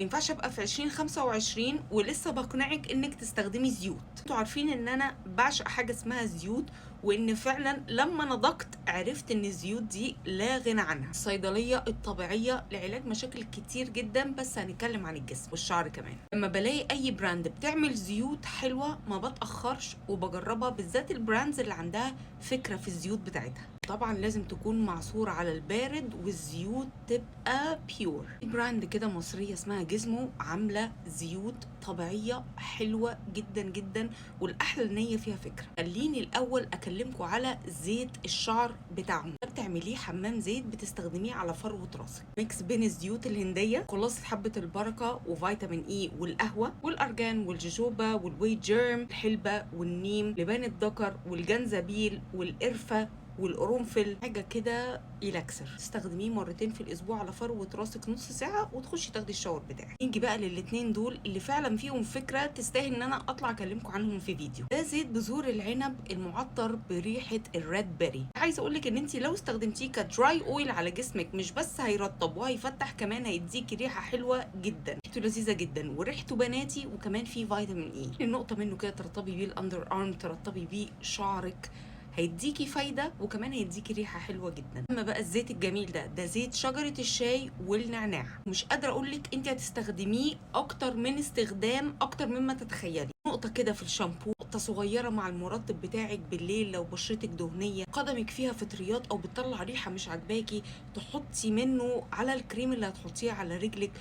ينفعش ابقى في 2025 ولسه بقنعك انك تستخدمي زيوت. انتوا عارفين ان انا بعشق حاجة اسمها زيوت، وان فعلا لما نضجت عرفت ان الزيوت دي لا غنى عنها. الصيدلية الطبيعية لعلاج مشاكل كتير جدا، بس هنتكلم عن الجسم والشعر كمان. لما بلاقي اي brand بتعمل زيوت حلوة ما بتاخرش وبجربها، بالذات ال brands اللي عندها فكرة في الزيوت بتاعتها. طبعا لازم تكون معصورة على البارد والزيوت تبقى pure. brand كده مصرية اسمها جزمو عاملة زيوت طبيعية حلوة جدا جدا، والأحلى ان هي فيها فكرة. خليني الأول أكلمكم على زيت الشعر بتاعهم. بتعمليه حمام زيت بتستخدميه على فروة راسك، mix بين الزيوت الهندية، خلاصة حبة البركة وفيتامين E والقهوة والأرجان والجوجوبا وال wheat germ، الحلبة والنيم، لبان الذكر والجنزبيل والقرفة والقرنفل، حاجة كده إلاكسر. تستخدميه مرتين في الاسبوع على فروه راسك نص ساعة وتخشي تاخدي ال shower بتاعك. نيجي بقى للاتنين دول اللي فعلا فيهم فكرة تستاهل ان انا اطلع اكلمكم عنهم في فيديو. ده زيت بذور العنب المعطر بريحه ال red berry. عايزه اقول لك ان انت لو استخدمتيه ك dry oil على جسمك مش بس هيرطب وهيفتح، كمان هيديكي ريحه حلوة جدا، ريحته لذيذة جدا وريحته بناتي، وكمان فيه فيتامين E. النقطة منه كده ترطبي بيه ال underarm، ترطبي بيه شعرك، هيديكي فايده وكمان هيديكي ريحه حلوة جدا. اما بقى الزيت الجميل ده، ده زيت شجرة الشاي والنعناع. مش قادرة اقولك انت هتستخدميه اكتر من استخدام، اكتر مما تتخيلي. نقطة كده في الشامبو، نقطة صغيرة مع المرطب بتاعك بالليل لو بشرتك دهنية، قدمك فيها فطريات او بتطلع ريحه مش عاجباكي، تحطي منه على الكريم اللي هتحطيه على رجلك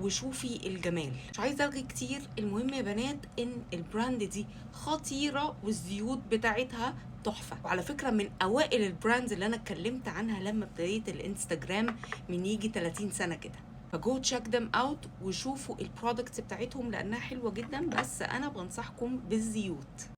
وشوفي الجمال. مش عايزه الغي كتير. المهم يا بنات ان ال brand دي خطيرة والزيوت بتاعتها تحفة. وعلى فكرة من اوائل ال brands اللي انا اتكلمت عنها لما ابتديت الانستجرام من يجي 30 سنة كده. ف go check them out وشوفوا ال products بتاعتهم لانها حلوة جدا، بس انا بنصحكم بالزيوت.